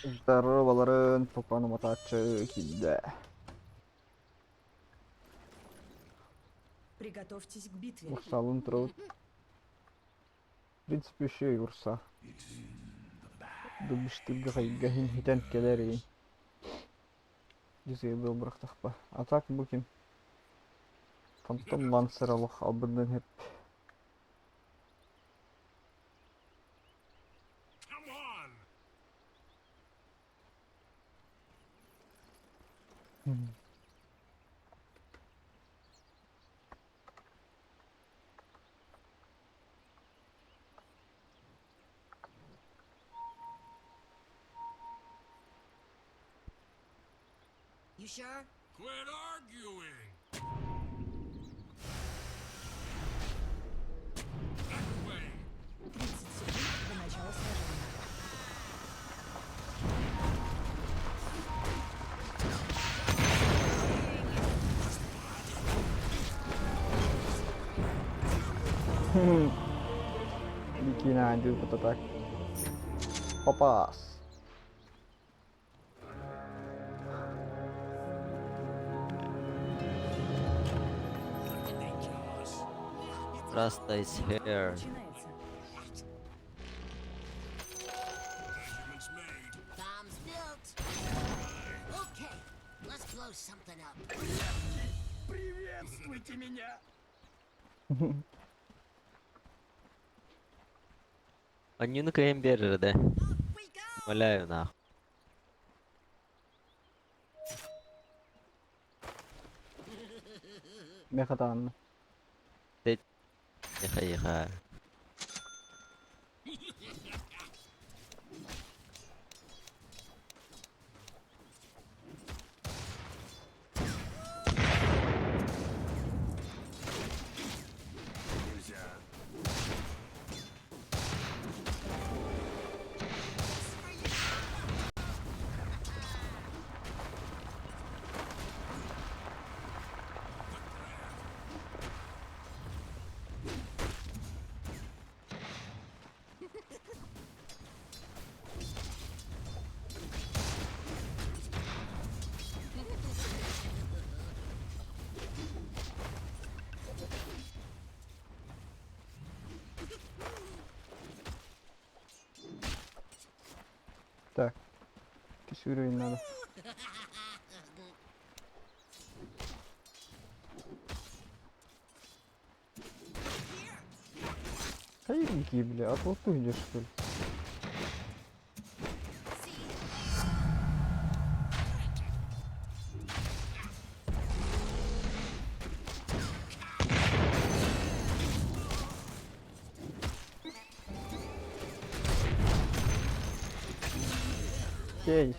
Здороваларын, Папан уматааччы киирдэ. Приготовьтесь к битве. Урсалын турабыт. В принципе, еще и урса. Дубиштырга хайга хитэн кэлэр Дисейбл бырахтахпа. А так бу ким? Фантом Лансер олох албыннын хеп. You sure? Quit arguing! That way! 30 секунд до начала сражения. Bikin aja так. Попас. Rasta is here. Начинается. Measurements made. Bombs built. Okay, let's blow something up. Приветствуйте меня! Аннюну кыайан биэрэр да. Off we go! Умоляю нахуй. Мехатан. Тихо, тихо. Нельзя. Так. Какой уровень надо? Хаирники, бля, а толку идешь, что ли? Окей.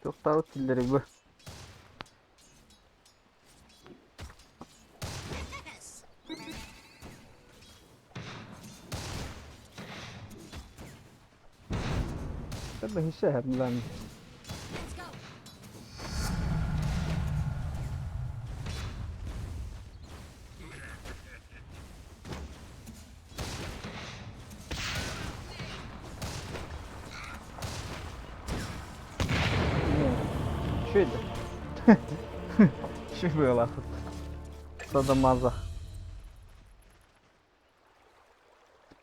Тоқтауыт тілдері bu. Yes! Tabi hishe lan. Let's go! Не, Что это? Что было тут? Садамаза.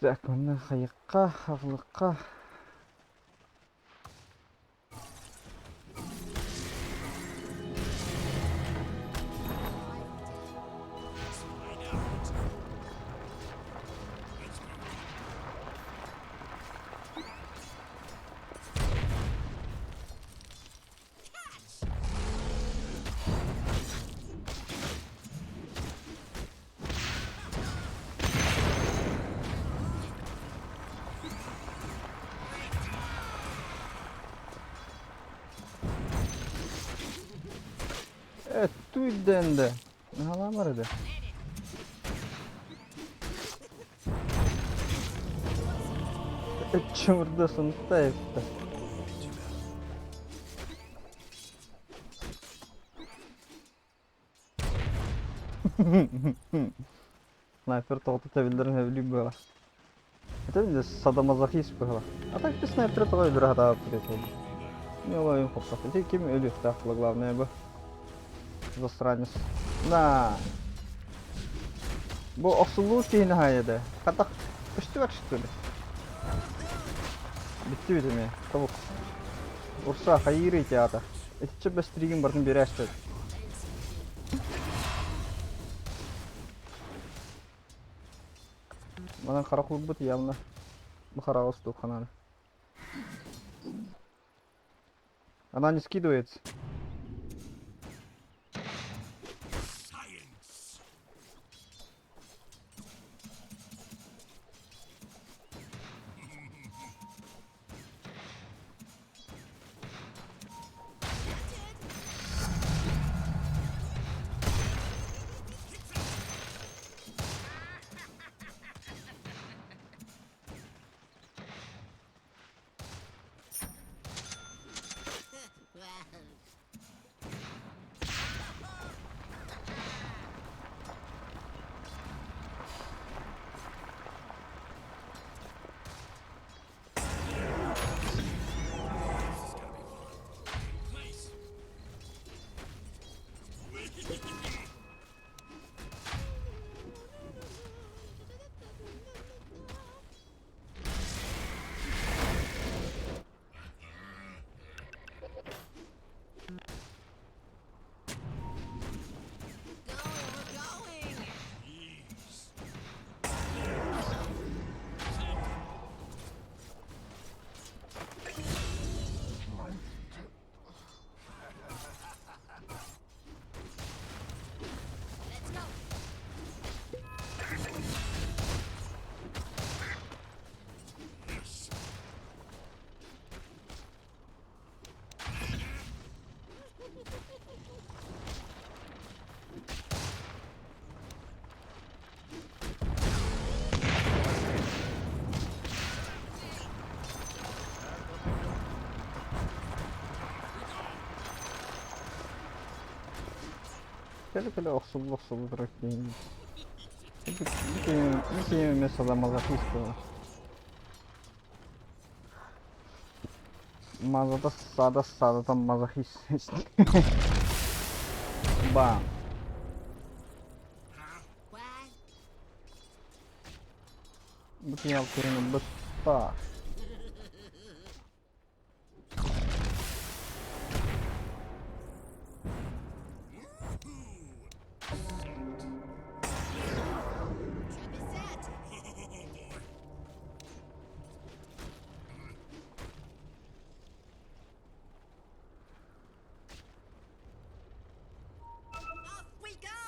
Так, мына хайыққа, ағылыққа. Let's find out. Let's go. Evet, tüyden de. Ne var hadi. Чымырда сыныпта епті. Снайпер тоҕото тэбиллэрин сөбүлүүр быһыылаах. Это да садомазохист быһыылаах. А так ты снайпер тоҕо өлөрө сатаабыт этэ. Не олойун хоппот. Ити ким өлүөхтээх була главное бу. Засранец. На. Бу охсуллуу киһини хаайда. Хатах көстүбэт что ли? Бүттүбүт эмиэ. Тобук. Урса хайыырый театр. Итиччэ бэстиригин бартын биэрээччи. Манан харах ылбыт явно. Бу хараҕа устуохха Она не скидывается. Science. Place. Go, we're going. Ease. Let's go. Yes. Кэлэ-кэлэ охсулла-охсулла турар киһи. Бу киһи эмиэ садомазохист буолар. Мазата сада садатан мазохист. Бам. What? Бу киһи алтыһын ылбыт. Trap is set. Oh boy. Off we go.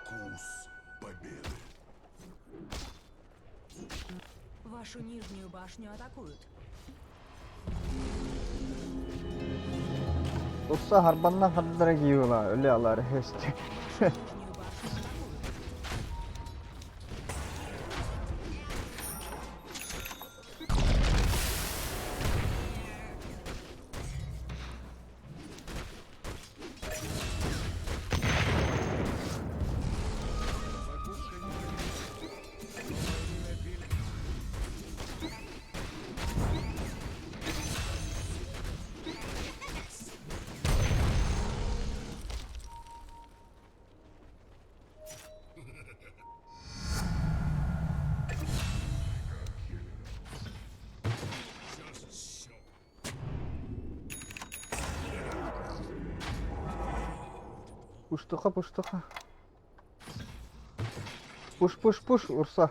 Вкус победы. Вашу нижнюю башню атакуют. Урса харбанна хардара киюла өлө алар хести. Вашу нижнюю башню атакуют. Just show. Пуштуха, пуштуха. Пуш, пуш, пуш, Урса. Aw,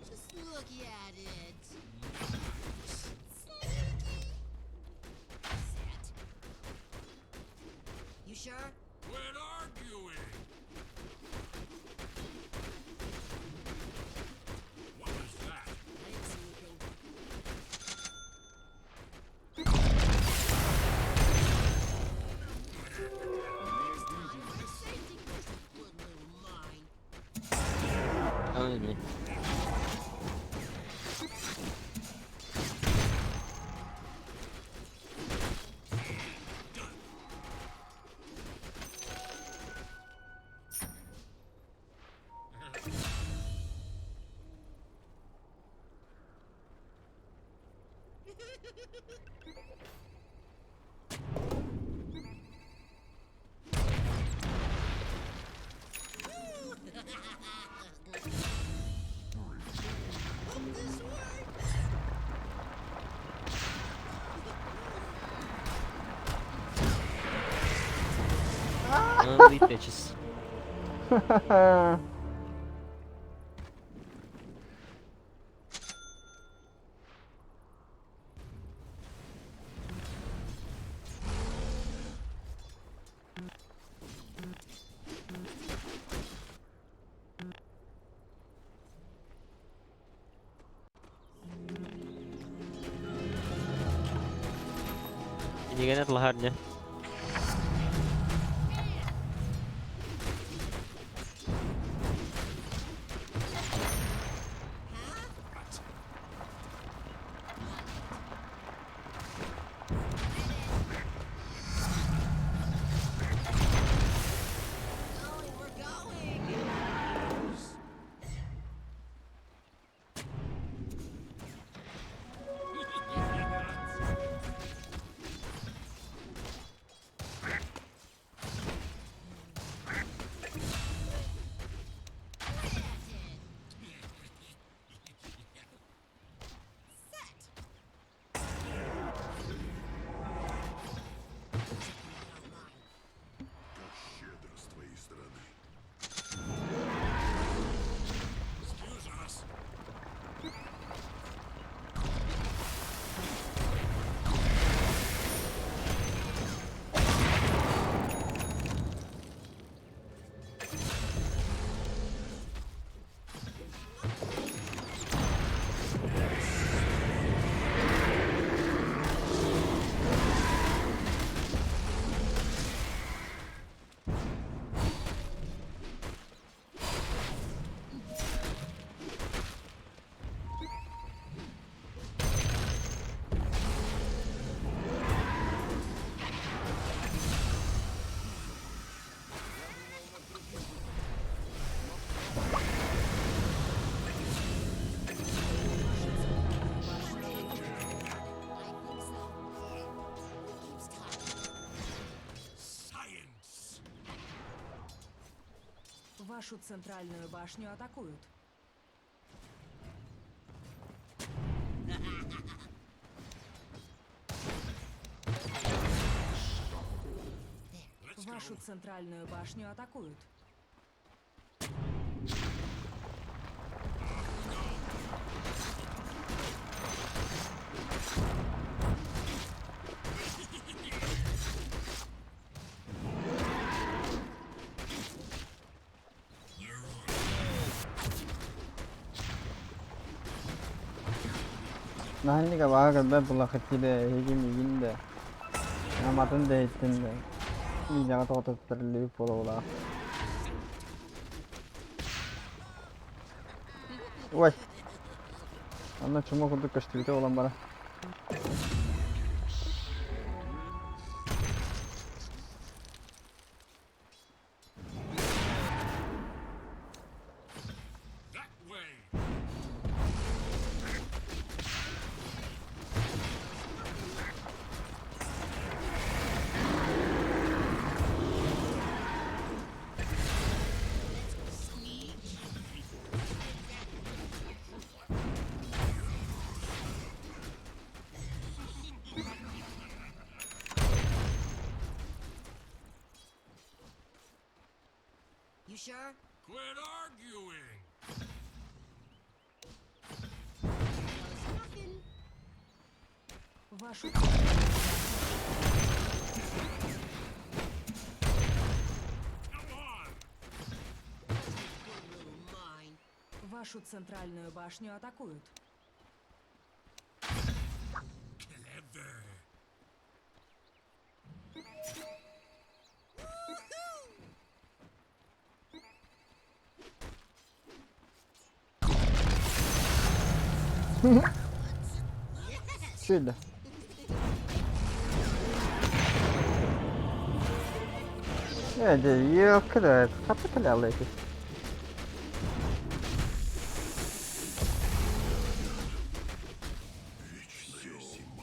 just look at it. Sneaky. Set. You sure? Quit arguing. Hope this works. Only bitches. Ini kan lahannya. Oh, we're going. Set. Как щедро с твоей стороны. Excuse us. I think so. Who keeps talking? Science. Вашу центральную башню атакуют. Let's Вашу go. центральную башню атакуют. Наһанника баҕа көрбөт буллаххыт да эһиги миигин да аматын да иһиттин да видеоҕа тоҕотуттарыллыбыт буолуолаах. Ой! Онно чума курдук көстүбүтэ буолан баран. That way. You sure? Quit arguing. Knows nothing. Вашу центральную Come on. Good little mine. Вашу центральную башню атакуют. Clever. Сюда. Э, дьэ, елка да, хата кэлэ Вечная зима.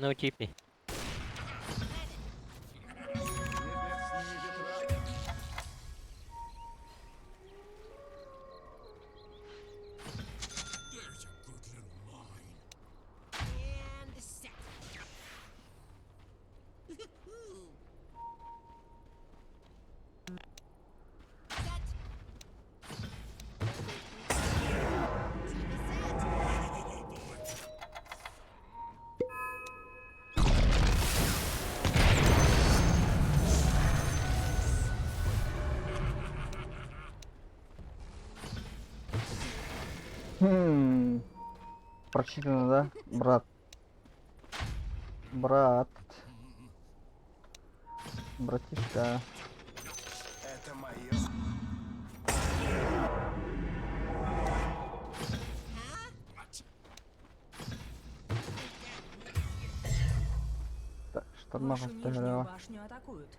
No TP. Небесные ветра. There's a good little mine. And set. Set. Team is set. Хм. Прочитано, да? Брат. Брат. Братишка. Это мое. What? Так, штурма Вашу нижнюю оставила. башню атакуют.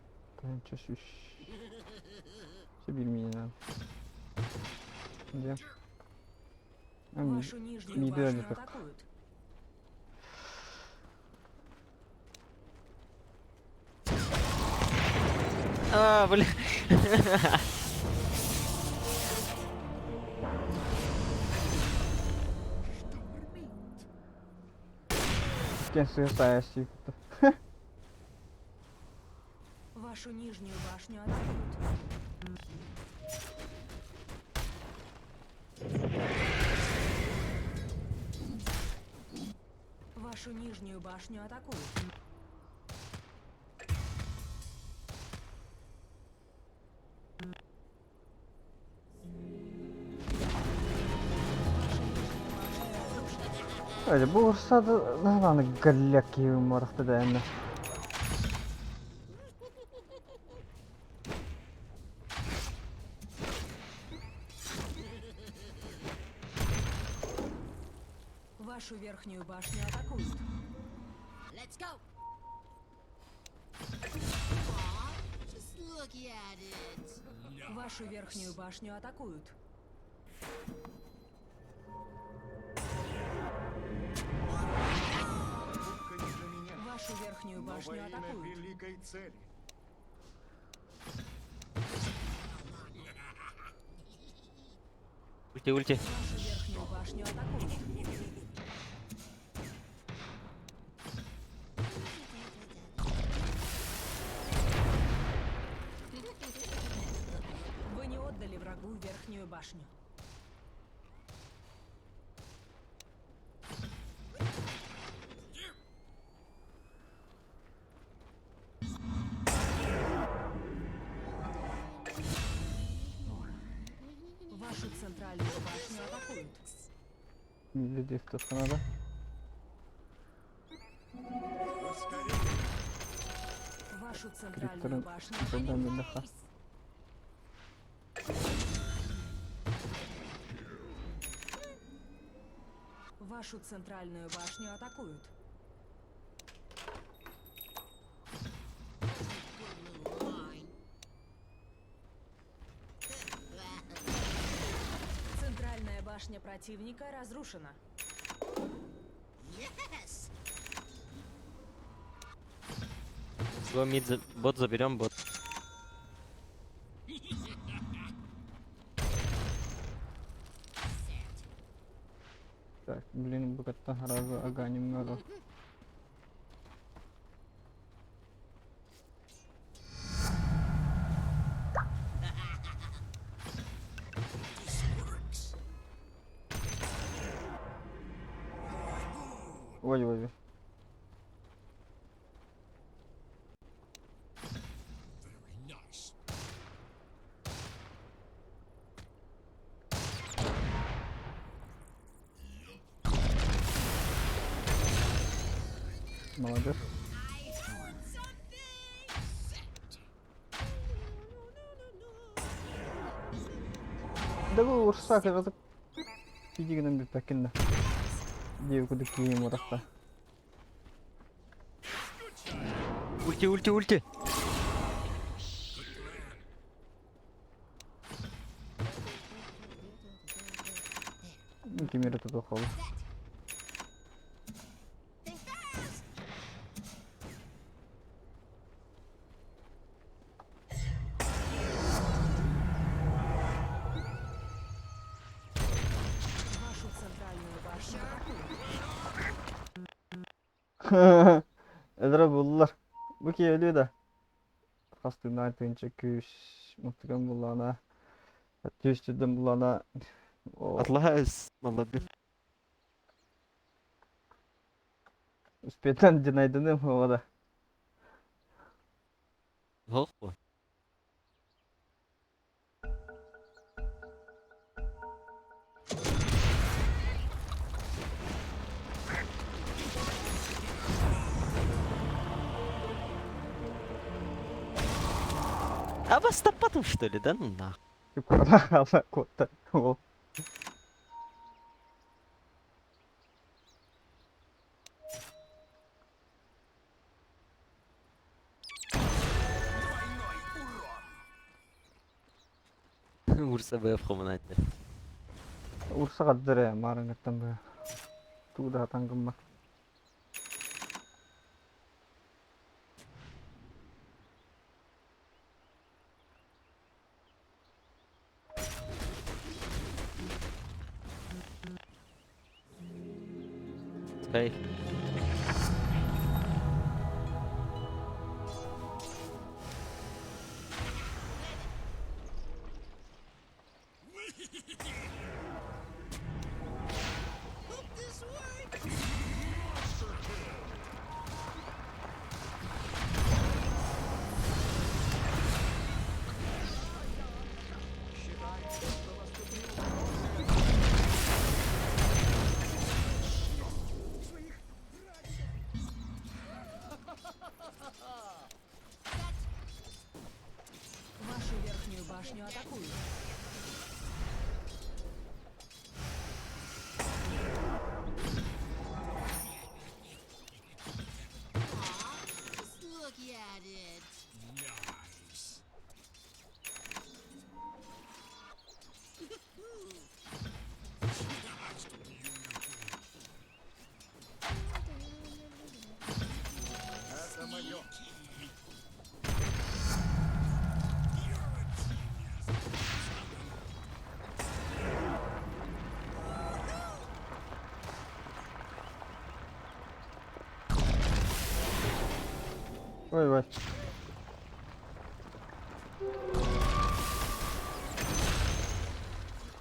Все Где? А, ми- Вашу нижнюю миды башню они так. атакуют. А, бля. Кем свистаешь, Вашу нижнюю башню атакуют. Вашу нижнюю башню атакуют. Ваша нижняя башня разрушена. Öyle bu Bursa'da lan gallak gibi maraqta da enne. Вашу верхнюю башню атакуют. Let's go. Aw, just look at it. Вашу верхнюю башню атакуют. Только не для меня. Вашу верхнюю Но во башню имя атакуют. великой цели. Ульти, ульти. Вашу верхнюю башню атакуют. Вы не отдали врагу верхнюю башню. Вашу центральную башню атакуют. Mide defter da. Ускорение. Вашу центральную Крипторы башню buradan bir daha. Вашу центральную башню атакуют. Good little mine. Центральная башня противника разрушена. Yes. Го мид, бот заберем, бот. Set. Так, блин, bu kadar harazu aganim melo. This works. Ой, ой, ой. Very nice. Молодец. I heard something. Set. Да bu ursa kadar Pidигinin bir pekinde. Diye kudu kiyim urakta. Ульти, ульти, ульти. Good plan. Kimiri tutu kolu. Set. Think fast. Өлөрө буллар. Бу киһи өлүө да. Хас тыыннаах тыынча күүс муттуган буллаҕына түс түрдэн буллаҕына о Атлас, молодец. успетан динайданым оҕо да. Хохо. А вас потом что ли, да ну нахуй. Куота куотта. Ол. Двойной урон. Урса БФ хомунайте. Урса қаддыр маарыҥҥыттан быһа. Тугу да сатаан гыммат. Кайф. Hope this works. Вашу верхнюю башню атакуют. Aw, just look at it. Nice. Just beautiful. Это мое. You're a genius. Ой, ой.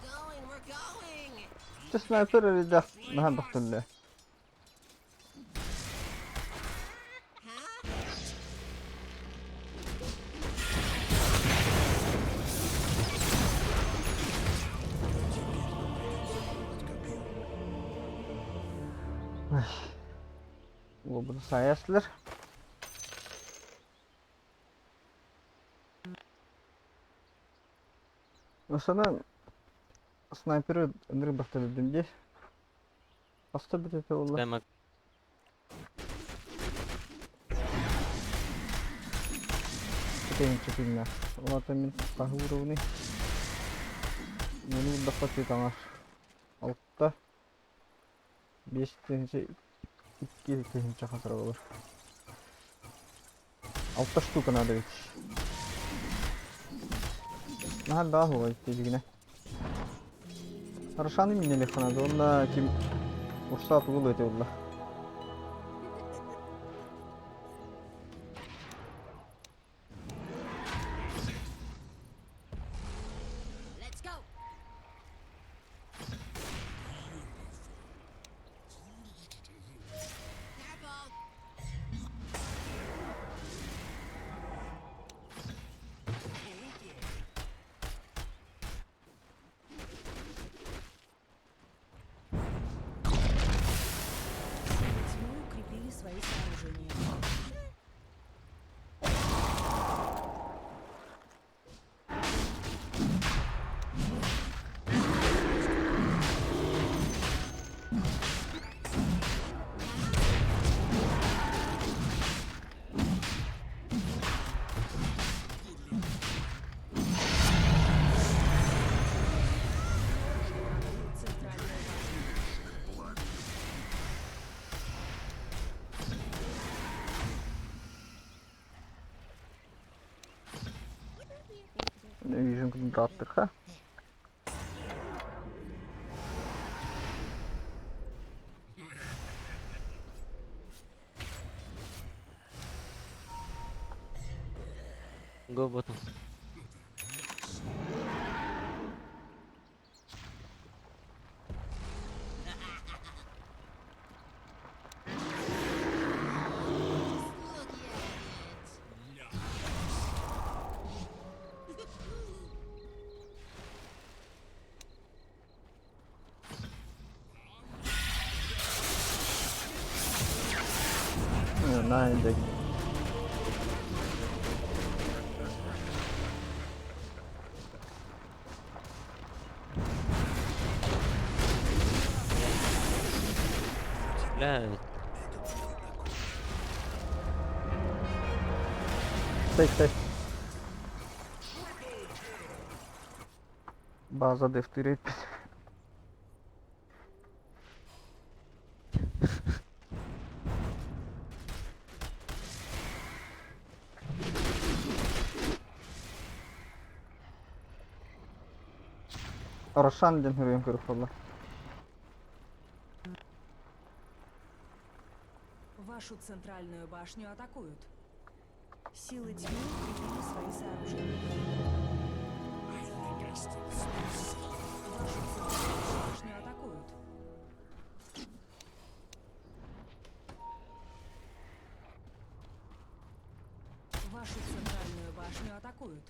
Going, we're going. Чэ снайпер эрийдэх наһаа бахтыллар. Huh? Уолбутун саайаслар. Осана снайперы ынырык бахтыллым дии. Хаста бүтэтэ буолла? Прямо Тыһыынча күҥҥэ. Ол аата мин хаһы уурабыный? Маны уурдахха түөрт аҥар. Алта, биэс тыһыынча, икки тыһыынча хасара буолар. Алта штука надо ведь. Наһаа элбэҕэ суоҕа итиигинэ. Хорошаны миннэлиэххэ наада уонна ким урсаа тугу ылыа этэ буолла? Let's go. Careful. Силы тьмы укрепили свои сооружения. Центральную башню. Вижу, бырааттыха. Go bottom. Look at it. На, иди. Бля, Стой, стой. База дифтирит. Рошан диэн хүрүйэн көрүк буолла. Вашу центральную башню атакуют. Силы тьмы укрепили свои сооружения. I think I still smell Вашу центральную башню атакуют. Вашу центральную башню атакуют.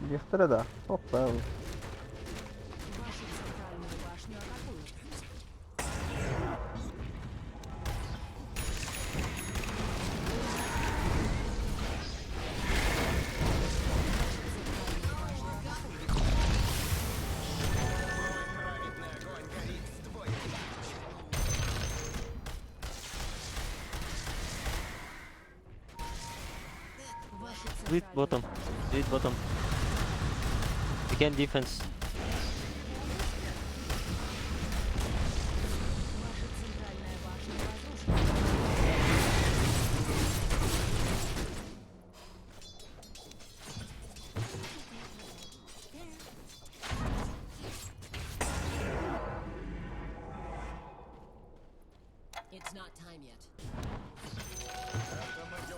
Диэхтэрэ да. Опа. Вашу центральную башню атакуют. Праведный огонь горит вдвое ярче. Вашу Sweet центральную bottom. Sweet bottom. We can defense. Ваша центральная башня разрушена. It's not time yet. Это мое.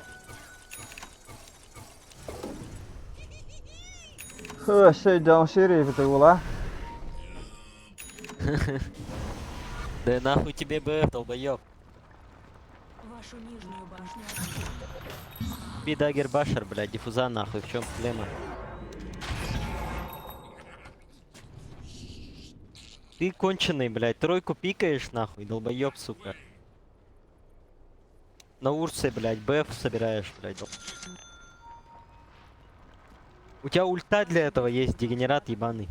Şey серия это была. Да нахуй тебе БФ, долбоёб. Вашу нижнюю башню атакуют. Би дагер башер, блядь, диффуза нахуй, в чем проблема? Ты конченый, блядь, тройку пикаешь нахуй, долбоёб, сука. На Урсе, блядь, БФ собираешь, блядь. У тебя ульта для этого есть, дегенерат ебаный.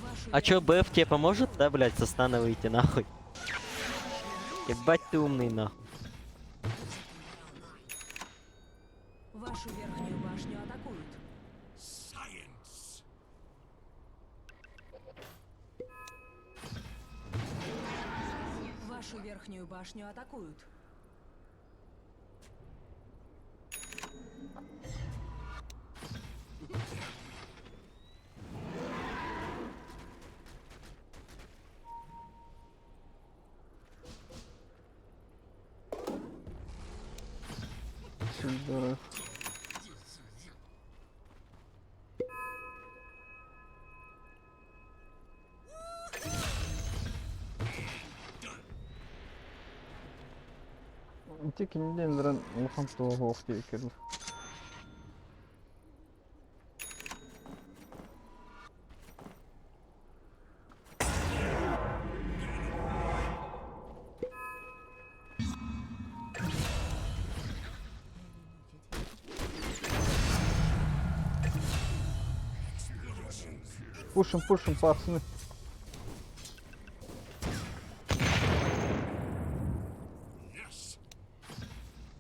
Вашу А чё, БФ тебе поможет, да, блядь, со стана выйти нахуй? Ебать ты умный нахуй. Вашу верхнюю башню атакуют. science. Вашу верхнюю башню атакуют. Здорово. Ити кинден дыран улахан туох диэккин. Пушим, пушим, пацаны. Yes.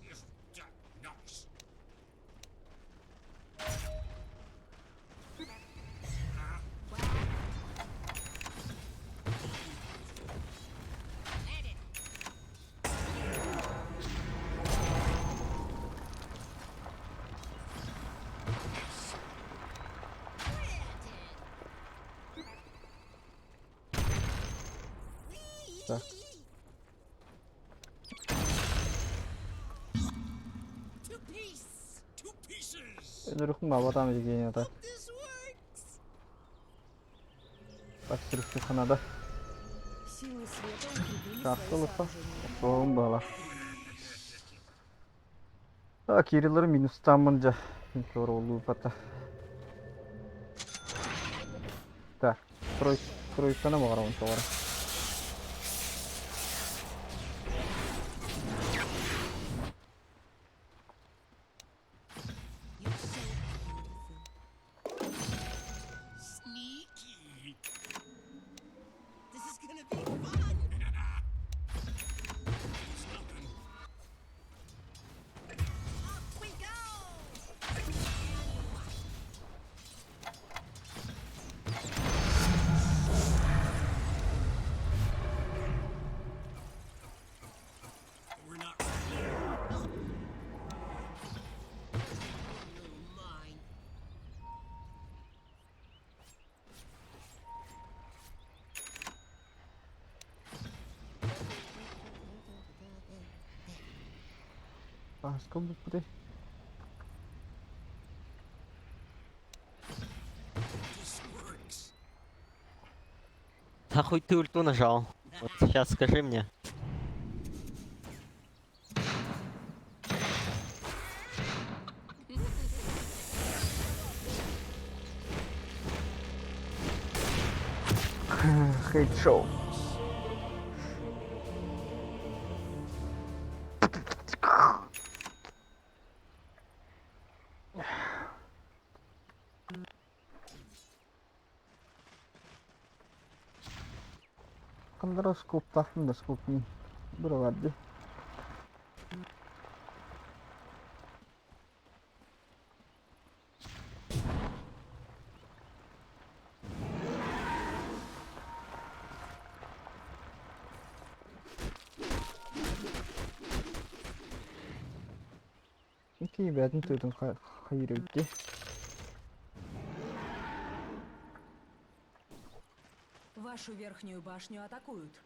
If that nice. Так. To peace. To pieces. Өлөрүхүн баабатаам Евгения. This works. Так, сүрүхтү ханада. Силы света укрепили свои Картылыппа. сооружения. Соғым бала. Так, Кириллер минустаммын жа. Син олуу пата. Так, строй, стройканы бағарамын соғара. You're so beautiful. Sneaky. This is gonna be fun. It's nothing. Up we go. We're not ready. Little mine. Аска бүппүтэй. This works. Нахуй ты ульту нажал? Вот сейчас скажи мне. Хейт-шоу. Кандара скоп тахтым да скоп не. Бұраларды. Ики бәтін төдің хайыр өтті. Вашу верхнюю башню атакуют.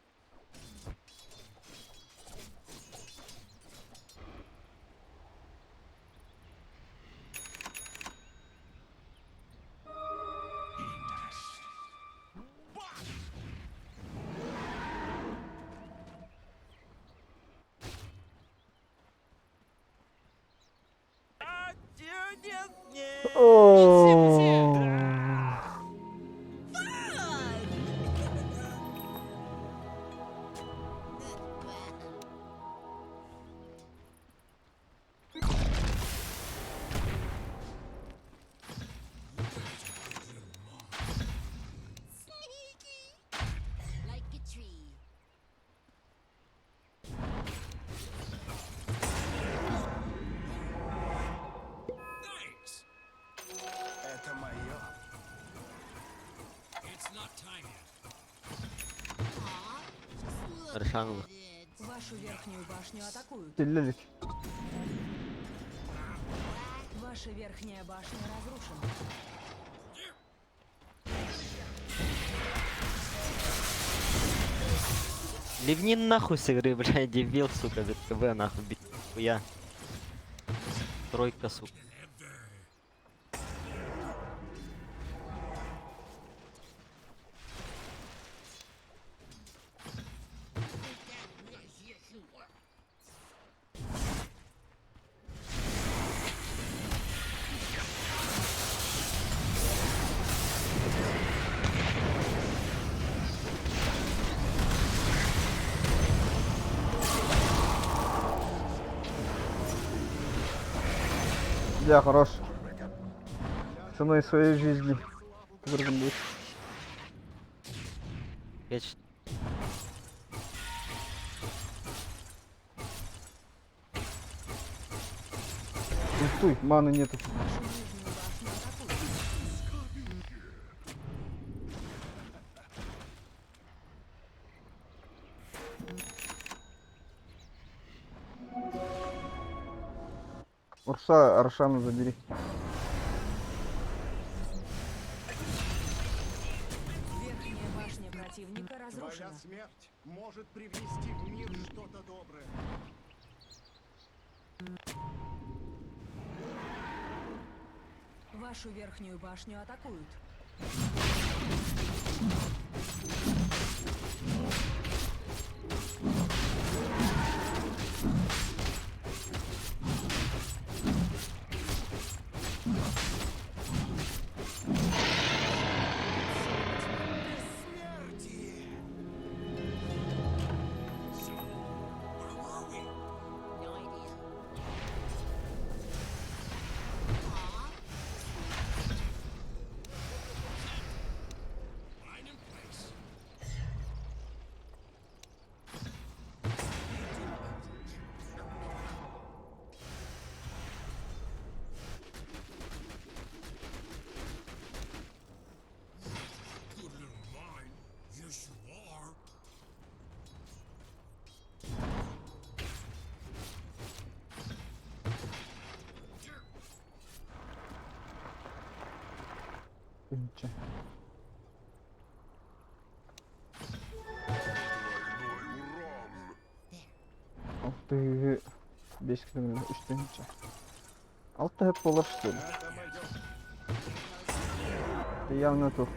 О. Sneaky. Like a tree. Thanks. Это мое. It's not time yet. Aw, just look Аршан. at it. Вашу верхнюю башню атакуют. Теллелик. Ваша верхняя башня разрушена. Ливни нахуй с игры, блядь, дебил, сука, ВТБ нахуй, бить хуя. Тройка, сука. Я хорош. Ценой своей жизни. Вырван будет. Я. Ультуй, маны нету. Вашу нижнюю башню атакуют. Урса Аршану забери. Верхняя башня противника Твоя разрушена. смерть может Привнести в мир что-то доброе. Вашу верхнюю башню атакуют. Смерти! So, where were we? No idea. Mine in place. Good little mine. Yes, you are. Үнче. Алты 5 километр 3 тыһыынча. Алта хөп болар что ли? Это мое. Это явно тут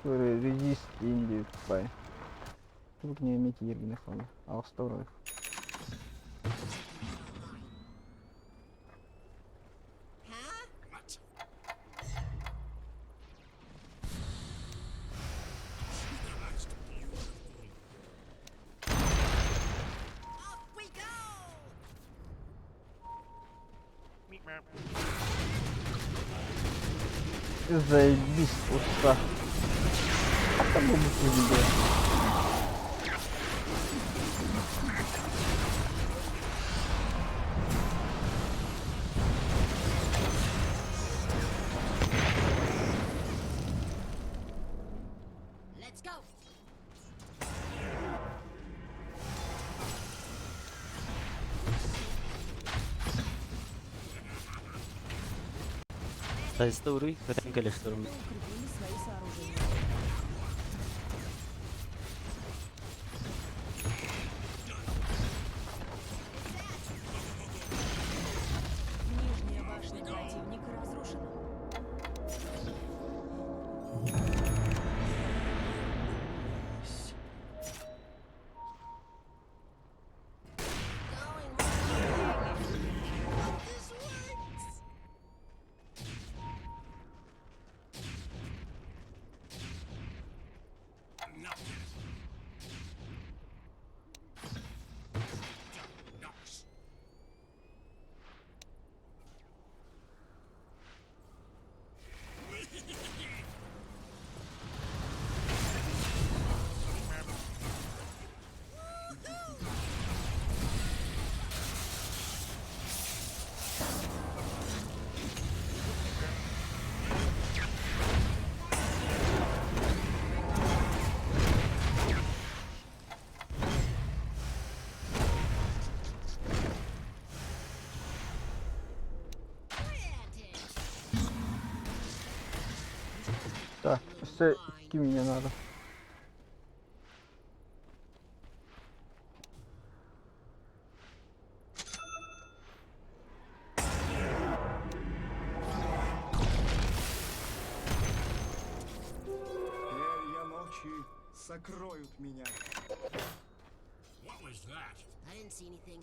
резист инди бай. Тут не иметь ергіне хана. Ағыста вроде. Huh? What? That's beautiful. Off we go! Заебись, уста. А там был бы Let's go! Хайста уруй, хотя кэлэ штурм. Укрепили свои сооружения. Нижняя башня противника разрушена. Going, we're going! Hope this works! Not yet. Nice. Granted! Так, все, мне надо. Перья ночи сокроют меня. What was that? I didn't see anything.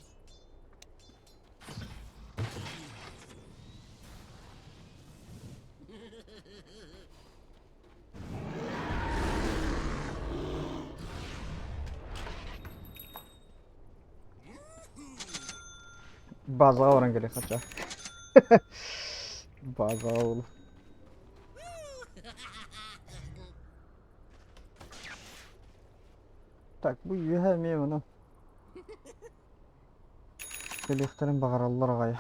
Базаға баран керек хотя. Базаға ол. Так, бу үйе мен мұны. Электрин бағаралар ағай.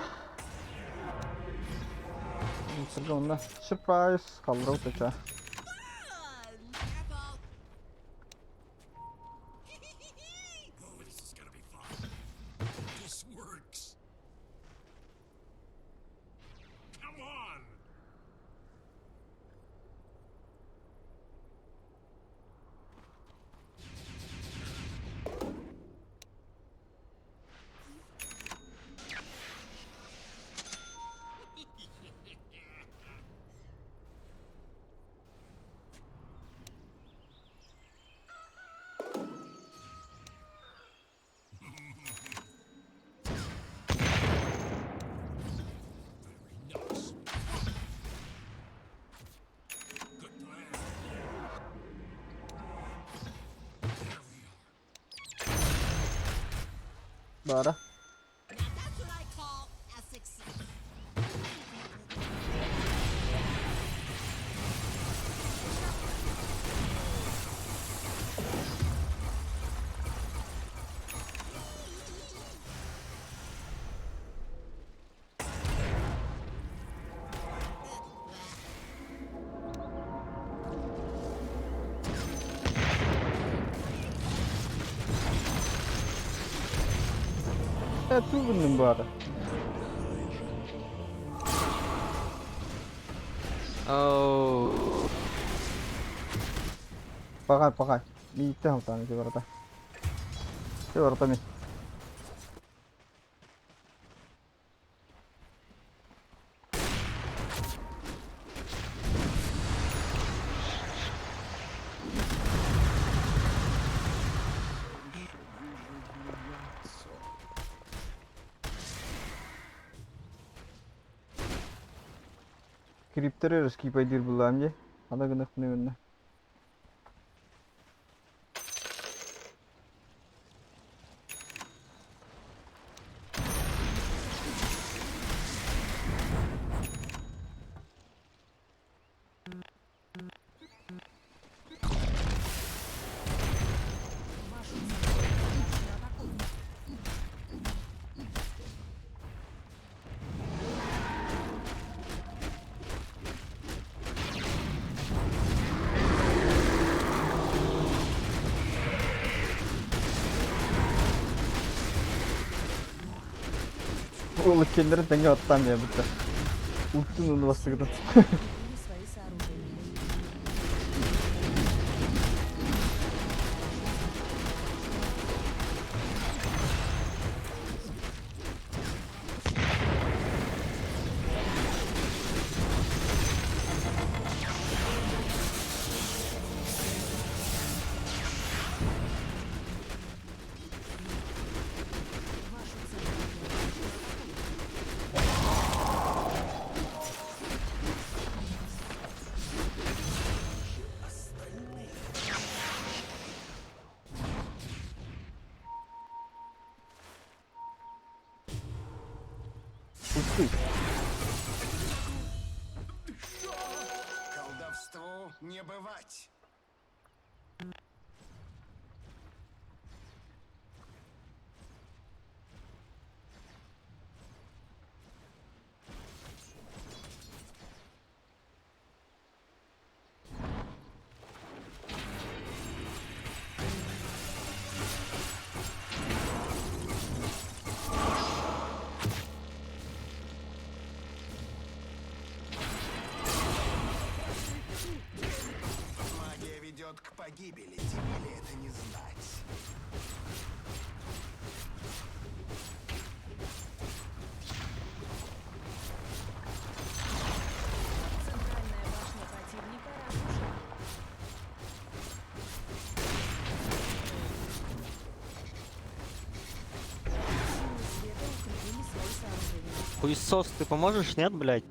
Онда сюрприз қалдырып өтече. Fun! Careful! Oh, this is gonna be fun. This works. Come on. Баара. Now that's what I call a success. Ээ туу гынным баара. Оу. Паҕай, паҕай. Мииттэн халтаан ити барыта. Ити барыта мин. Еще вижу ее лицо. Криптер эрэ скипайдыыр буоллаҕым дии. Аны гыныахпын гынна. Вашу центральную башню атакуют. Ол иккиэннэрин тэҥҥэ баттаан биэрбиттэр. Ультун уну бастыгытын. Укрепили свои сооружения. Вашу центральную башню атакуют. Ультуй. Колдовству не бывать. Магия ведет к погибели. Тебе ли это не знать? Центральная башня противника разрушена. Силы света укрепили свои сооружения. Хуесос, ты поможешь, нет, блядь?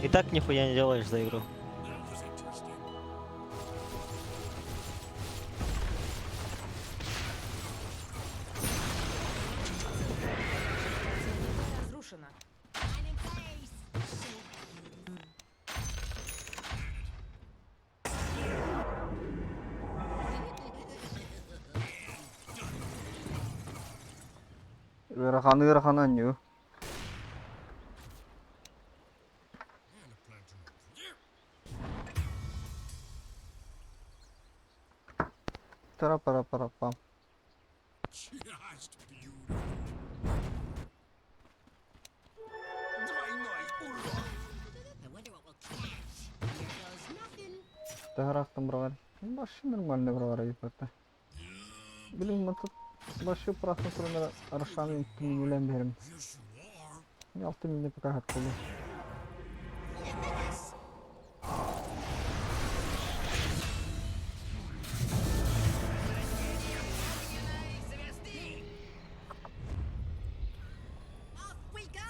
И так нихуя не делаешь за игру. That was interesting. Противника разрушена. I'm in place. So Ыарахан ыарахан анньыы. And a platoon. Yeah. Тара-пара-пара-пам. Just beautiful. Двойной урон. I wonder what we'll catch. Here goes nothing. Таһараахтан быраҕар. Вообще нормально быраҕар эбит Блин, мы тут вообще просто туран Рошаны минулэн биэрим. Yes, you are. Алты мине пока хаттылы. Off we go.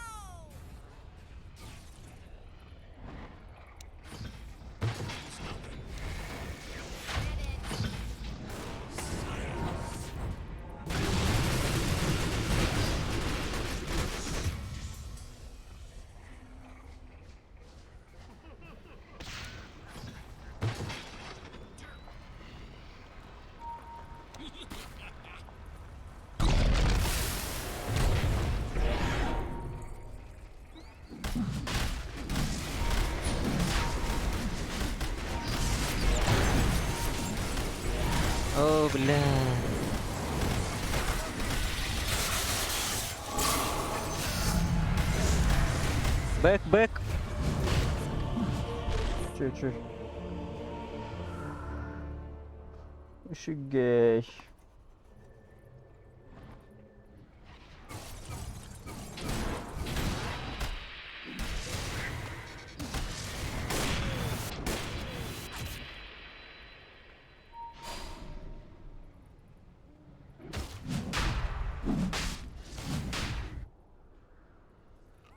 бля. Back, back. Чуть-чуть. Үчүгэй.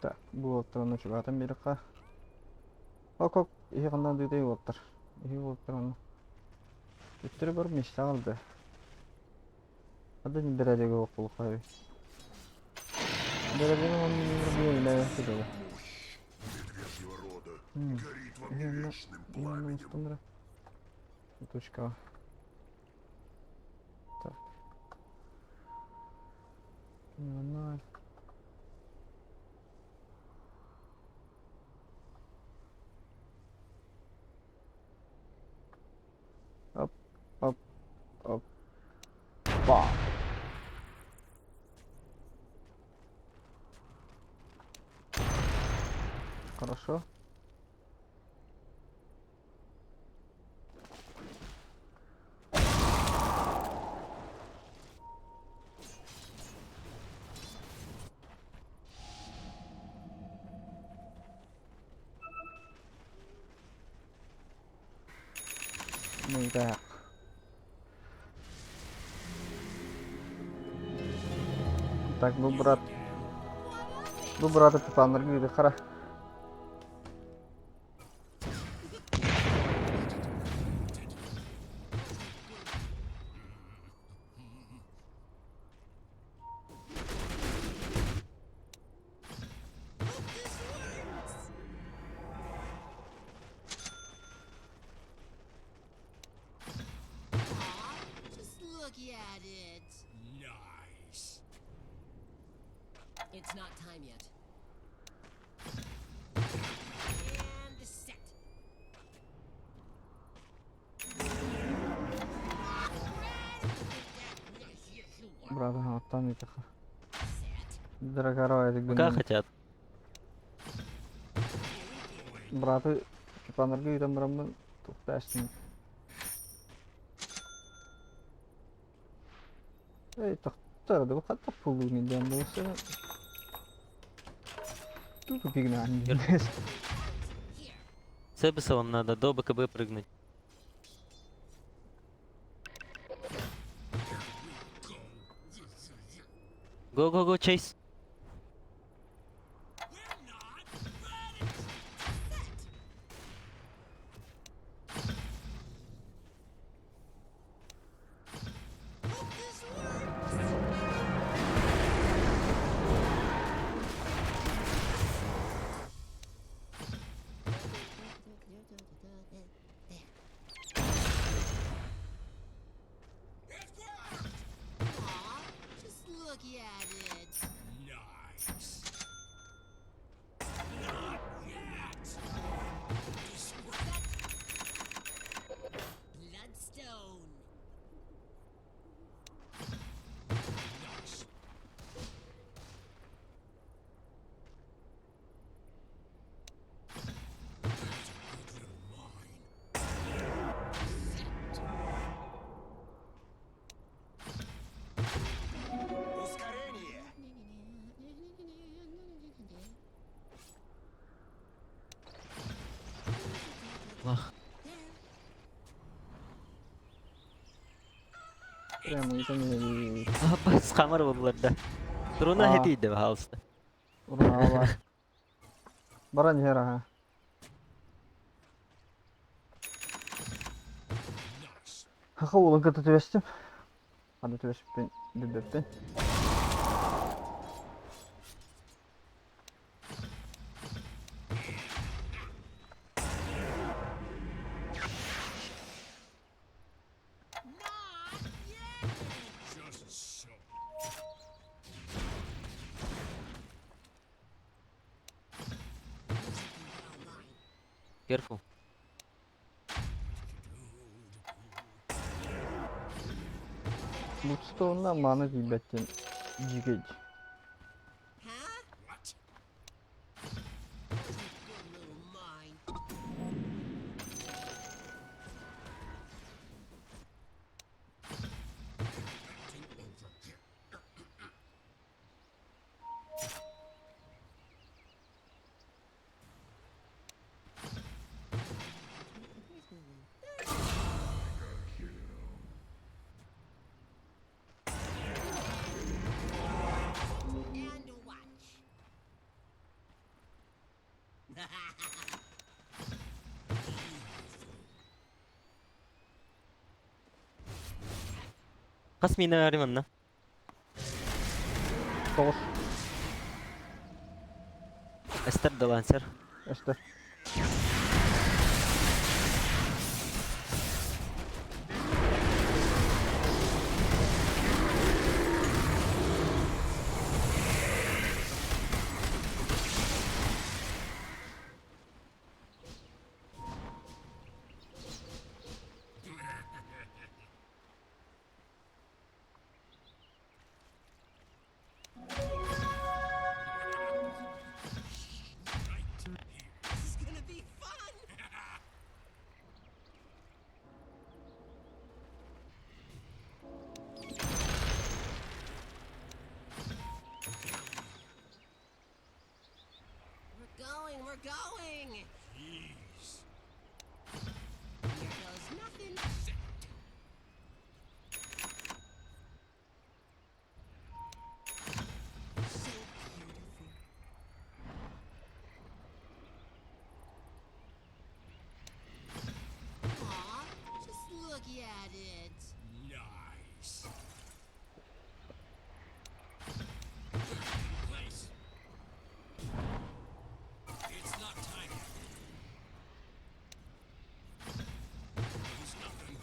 Так, бу уолаттар чугаһатан биэриэххэ. Ок-ок, иһи ханна дыытай уолаттар. Иһи уолаттар онно. Үттэри бар миэстэ аҕалда. Хадда бэрээдэгэ окулухай. Бэрээдэгэ он билээ. Медвежьего рода горит во мне вечным пламенем. Точка. Так. 0. Оп, оп, оп. Ба. Хорошо. Ну и так. Так, бу брат. Бу брата тупаннар хара. Just look at it. Nice. It's not time yet. And set. Брат, оттан ыытыха. Set. Дорогой, Пока хотят. Браты тупаннарга ыытан бараммын туктаастын. Эй, тохтор, да хатта пулуни диэн буолса. Тут пигнан. С Эбисовым надо до БКБ прыгнуть. Go, go, go, chase. Aw, just look at it. Nice. Not yet. This works. Bloodstone. Nice. That's a good little mine. Ускорение! Лах. Прямо ыытан С хамар буллар да. Труна А. хетийди, пожалуйста. Ура, Баран иһэр аха. Nice. Хаха уолун кытта түбэстим. Ханна түбэспиппин билбэппин. Not yet. Just so. Careful. Bloodstone'на маны тиийбэт диэн дьиикэй. Huh? What? Where's a good little mine? Acting over here. And watch. Хас мина баарый манна? 9 Эстер да лансер. Эстер. Right here. This is gonna be fun. We're going, we're going. Jeez. Here goes nothing. Set. So beautiful. Aw, just look at it. Nice. In place. It's not time yet. There's nothing.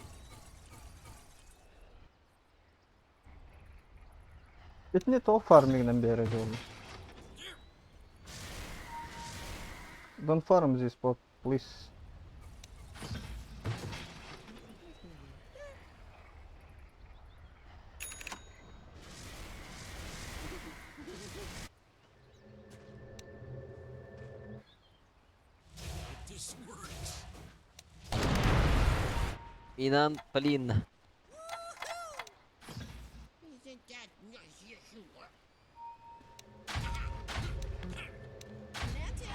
Итини тоҕо фармигынан биэрэ дьолу. Here. Don't farm this spot, please. Hope this works. Минан Полин. Isn't that nice? Yes, you are. Planted.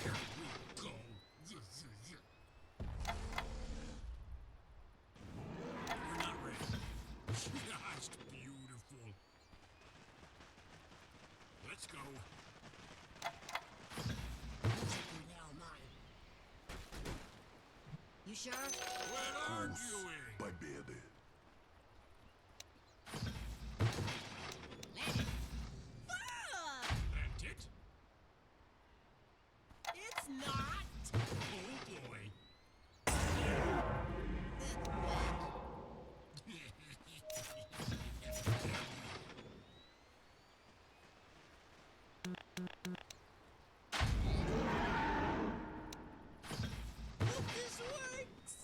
Here we go. Yeah, yeah, yeah. We're not ready. Just beautiful. Let's go. Looks like they're now mine. You sure? Quit arguing. Победы. Let it. Ah, Plant it. it's not. Oh boy. Hope this works.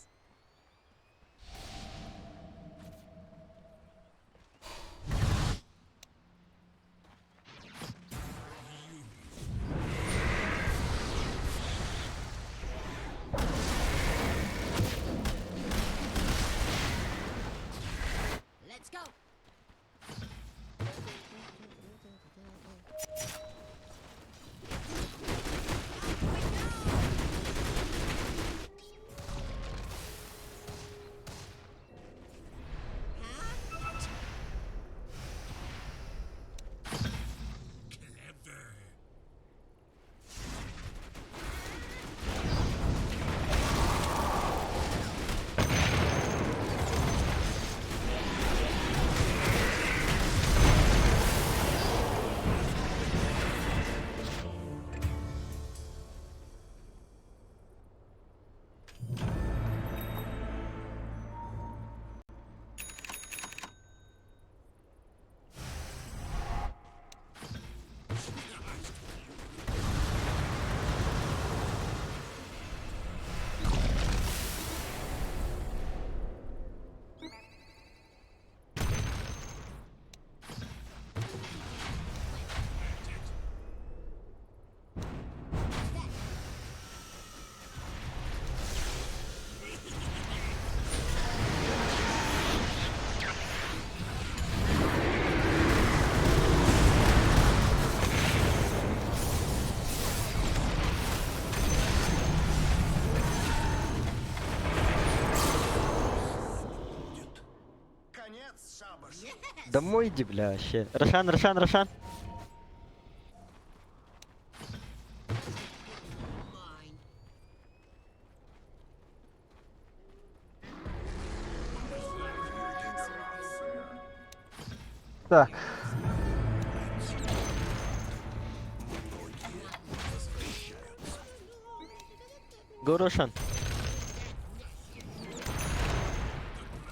Домой иди, бля, вообще. Рошан, Рошан, Рошан. Mine. Так. Го, Рошан.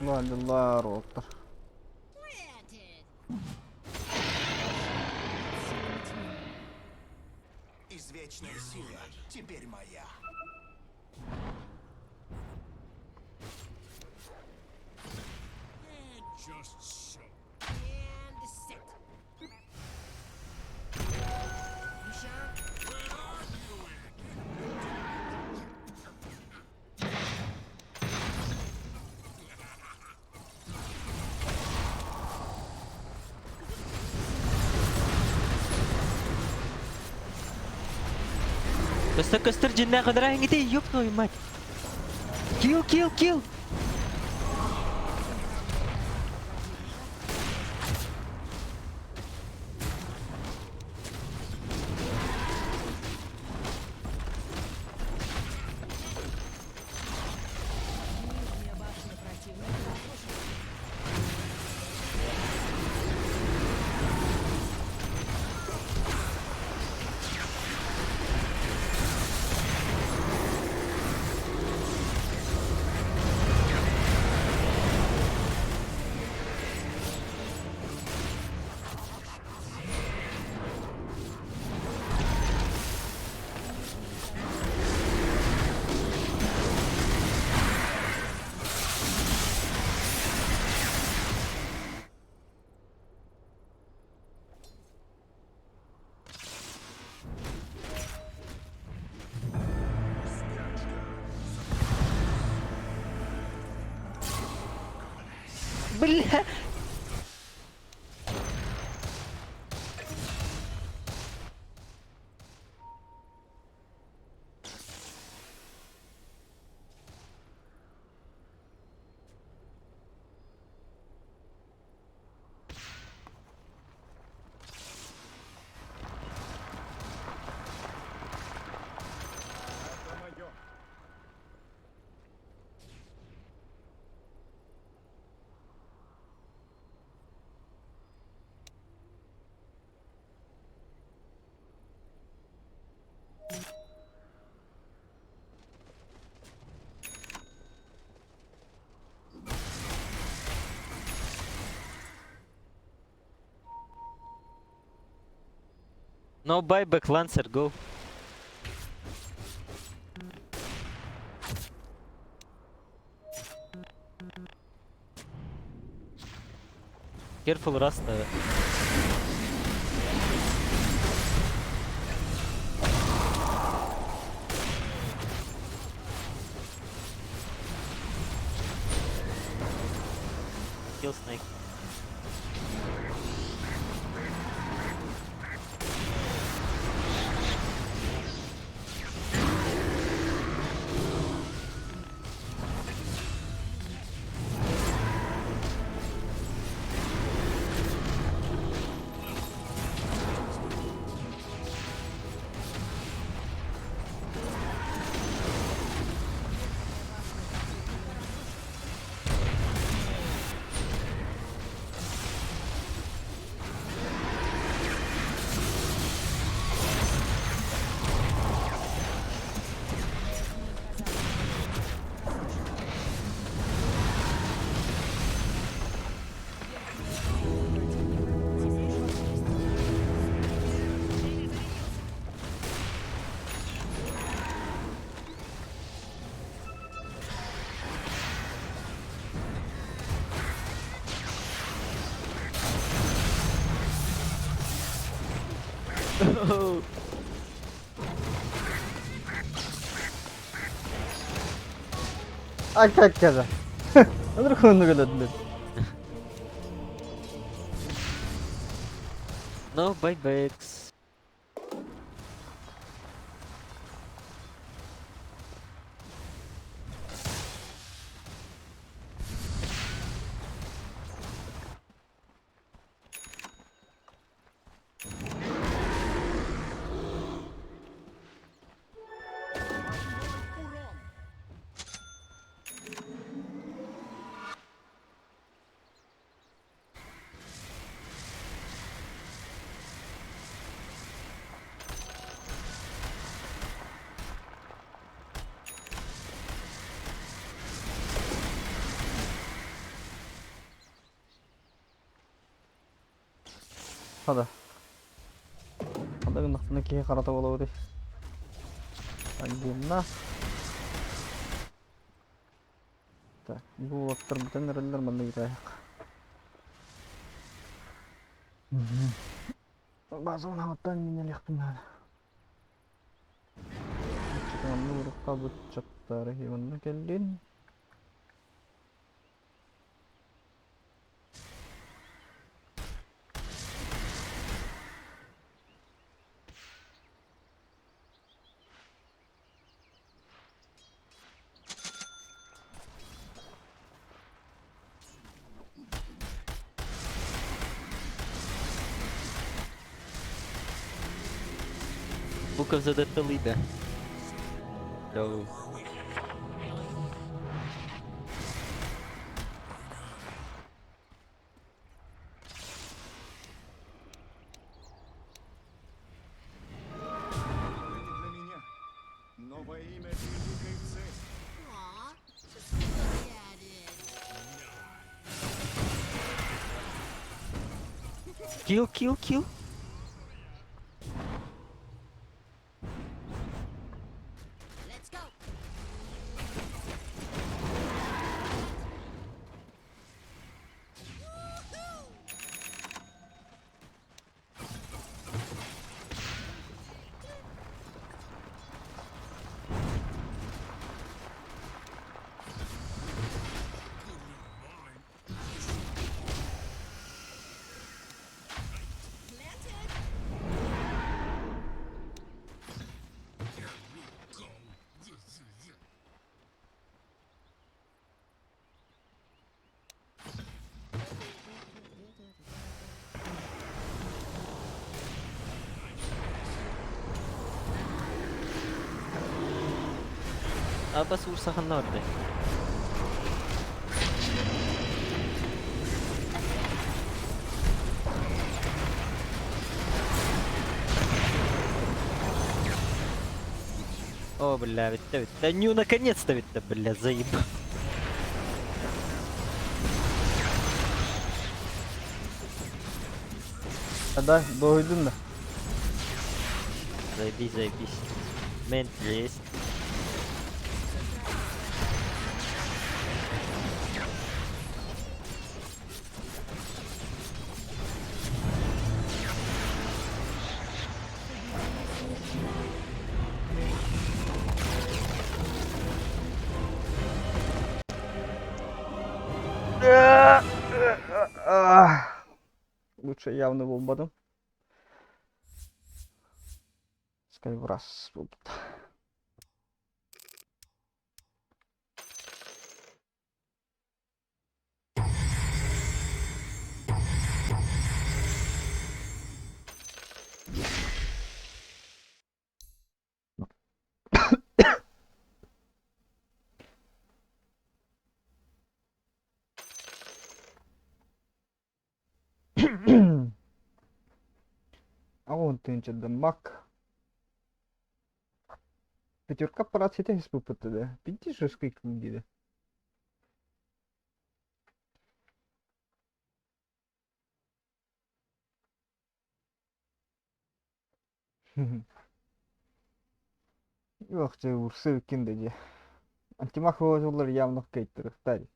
Ладилар уолаттар. Granted. Извечная сила теперь моя. And just so. And sit. You sure? Quit arguing! Көстөр, көстөр, дьиҥнээх ыныраа иҥити, ёб твою мать. Kill, kill, kill. Нижняя башня противника разрушена. Бля. No buyback, Lancer, go. Careful, Rasta. Kill snake. Ай как каза. Ынырык оннук өлөдүлэр. No buybacks. Хада. Хада гыннахпына киһи харата буолабытый. Отдельно. Так, бу уолаттар бүтэн эрэллэр манна бүтээһик. Базон аҕаттан минэлиэхпин наада. Манна урукка быччаттары манна кэллин. Буков задатталыйда. Йоу. Это не для меня. Но во имя великой цели. Aw, just look at it. Килл, килл, килл. Let's go. Planted. Here we go. Аба суурсахан орды. О, бля, ведь да ну наконец-то ведь бля, заебал. Да, дуһуйдун да. Заебись, заебись. Мент есть. Лучше явно буолбатым. Скайбрас буолбут. Аҕыс тыһыынча мак. Пятерка аппарат ситэ испыппыт да пятишеской диде. Ох, дьэ урсы ким да дии. Антимах уоллар явно кыайтарыахтар.